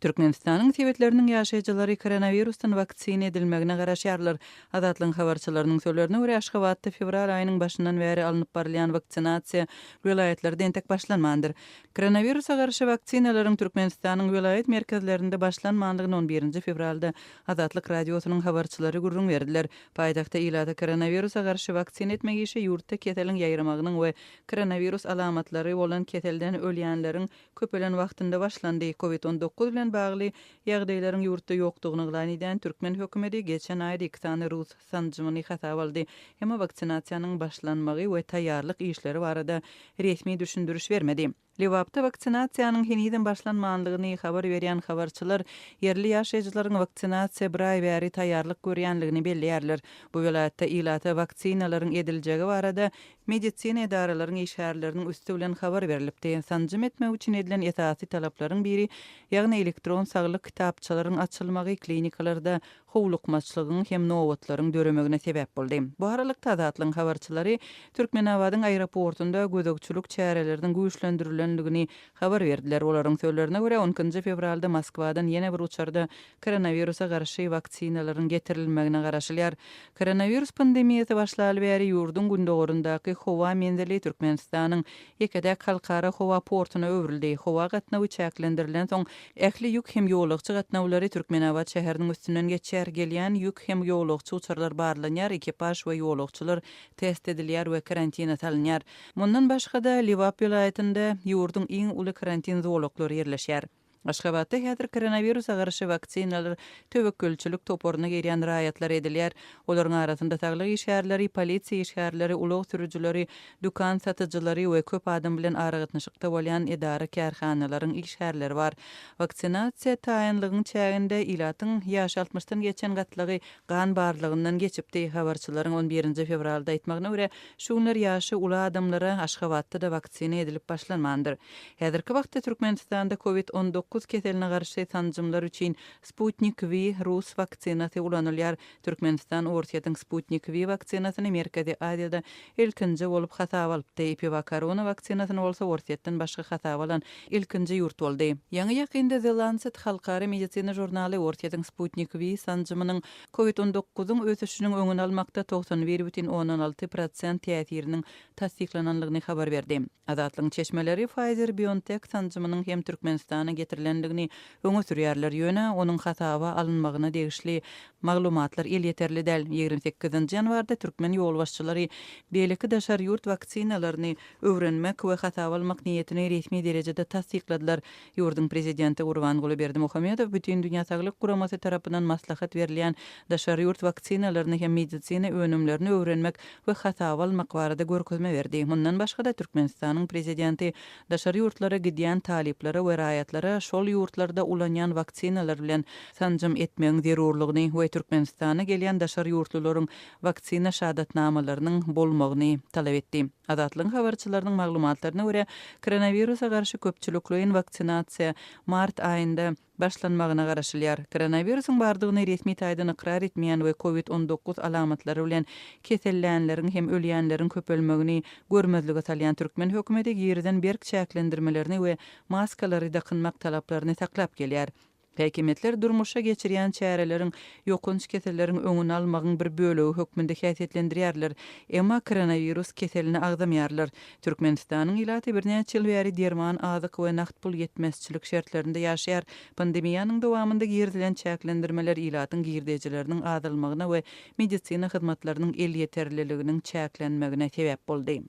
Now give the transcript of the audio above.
Türkmenistanyň sebitleriniň ýaşaýjylary koronawirusdan waksina edilmegine garaşýarlar. Azatlygyň habarçylarynyň sözlerine görä, Aşgabatda fewral aýynyň başyndan bäri alnyp barylýan waksinasiýa welaýatlarda entek başlanmandyr. Koronawirusa garşy waksinalaryň Türkmenistanyň welaýat merkezlerinde başlanmandygyny on birinji fewralda Azatlyk Radiosynyň habarçylary gürrüň berdiler. Paýtagtda ilata koronawirusa garşy waksina etmek işi ýurtda keseliň ýaýramagynyň we koronawirus alamatlary bolan keselden ölýänleriň köpelen wagtynda başlandy. Covid 19 bilen bagly ýagdaýlaryň ýurtda ýokdugyny yglan edýän türkmen hökümeti geçen aýda iki sany rus sanjymyny hasaba aldy. Emma waksinasiýanyň başlanmagy we taýýarlyk işleri barada resmi düşündiriş bermedi. Lebapda waksinasiýanyň henizem başlanmandygyny habar berýän habarçylar ýerli ýaşaýjylaryň waksinasiýa bir aý bäri taýýarlyk görýändigini belleýärler. Bu welaýatda ilata waksinalaryň ediljegi barada Medisina edaralaryň işgärleriniň üsti bilen habar berlipdi. Sanjym etmek üçin edilen esasy talaplaryň biri, ýagny elektron saglyk kitapçalaryň açylmagy klinikalarda howlukmaçlygyň hem nobatlaryň döremegine sebäp boldy. Bu aralykda Azatlygyň habarçylary Türkmenabadyň aeroportunda gözegçilik çäreleriniň güýçlendirilendigini habar berdiler. Olaryň sözlerine görä, on ikinji fewralda Moskwadan ýene bir uçarda koronawirusa garşy waksinalaryň getirilmegine garaşylýar. Koronawirus pandemiýasy başlaly bäri ýurduň gündogaryndaky howa menzili Türkmenistanyň ýeke-täk halkara howa portuna öwrüldi. Howa gatnawy çäklendirilensoň, ähli ýük hem ýolagçy gatnawlary Türkmenabat şäheriniň üstünden geçýär. Gelýän ýük hem ýolagçy uçarlar barlanýar, ekipaž we ýolagçylar test edilýär we karantina salynýar. Mundan başga-da, Lebap welaýatynda ýurduň iň uly karantin zolaklary ýerleşýär. Aşgabatda häzir koronawirusa garşy waksinalar töwekgelçilik toparyna girýän raýatlara edilýär. Olaryň arasynda saglyk işgärleri, polisiýa işgärleri, ulag sürüjileri, dükan satyjylary we köp adam bilen aragatnaşykda bolýan edara-kärhanalaryň işgärleri bar. Waksinasiýa taýynlygyň çäginde ilatyň ýaşy altmyşdan geçen gatlagy gan barlagyndan geçipdi. Habarçylaryň on birinji fewralda aýtmagyna görä, şu günler ýaşy uly adamlara Aşgabatda-da waksina edilip başlanmandyr. Häzirki wagtda Türkmenistanda Covid 19 keseline garşy sanjymlar üçin Sputnik V rus waksinasy ulanylýar. Türkmenistan Orsýetiň Sputnik V waksinasyny Merkezi Aziýada ilkinji bolup hasaba alypdy. EpiVacCorona waksinasyny bolsa Orsýetden başga hasaba alan ilkinji ýurt boldy. Ýaňy-ýakynda The Lancet halkara medisina žurnaly Orsýetiň Sputnik V sanjymynyň Covid 19-yň ösüşiniň öňüni almakda 91,6 prosent täsiriniň tassyklanandygyny habar berdi. Azatlygyň çeşmeleri Pfizer-BioNTech sanjymynyň hem Türkmenistana getirilendigini öňe sürýärler, ýöne onuň hasaba alynmagyna degişli maglumatlar elýeterli däl. 28 nji ýanwarda türkmen ýolbaşçylary beýleki daşary ýurt waksinalaryny öwrenmek we hasaba almak niýetini resmi derejede tassykladylar. Ýurduň prezidenti Gurbanguly Berdimuhamedow Bütindünýä Saglyk Guramasy tarapyndan maslahat berilýän daşary ýurt waksinalaryny hem medisina önümlerini öwrenmek we hasaba almak barada görkezme berdi. Mundan başga-da, Türkmenistanyň prezidenti daşary ýurtlara gidýän talyplara we raýatlara şol ýurtlarda ulanýan waksinalar bilen sanjym etmegiň zerurlygyny we Türkmenistana gelýän daşary ýurtlularyň waksina şahadatnamalarynyň bolmagyny talap etdi. Azatlygyň habarçylarynyň maglumatlaryna görä, koronawirusa garşy köpçülikleýin waksinasiýa mart aýynda başlanmagyna garaşylýar. Koronawirusyň bardygyny resmi taýdan ykrar etmeýän we covid 19 alamatlary bilen kesellänleriň hem ölýänleriň köpelmegini görmezlige salýan türkmen hökümeti girizen berk çäklendirmelerini we maskalary dakynmak talaplaryny saklap gelýär. Häkimiýetler durmuşa geçirýän çäreleriň ýokanç keselleriň öňüni almagyň bir bölegi hökmünde häsiýetlendirýärler, emma koronawirus keselini agzamaýarlar. Türkmenistanyň ilaty birnäçe ýyl bäri derman, azyk we nagt pul ýetmezçilik şertlerinde ýaşaýar. Pandemiýanyň dowamynda girizilen çäklendirmeler ilatyň girdejileriniň azalmagyna we medisina hyzmatlarynyň elýeterliliginiň çäklenmegine sebäp boldy.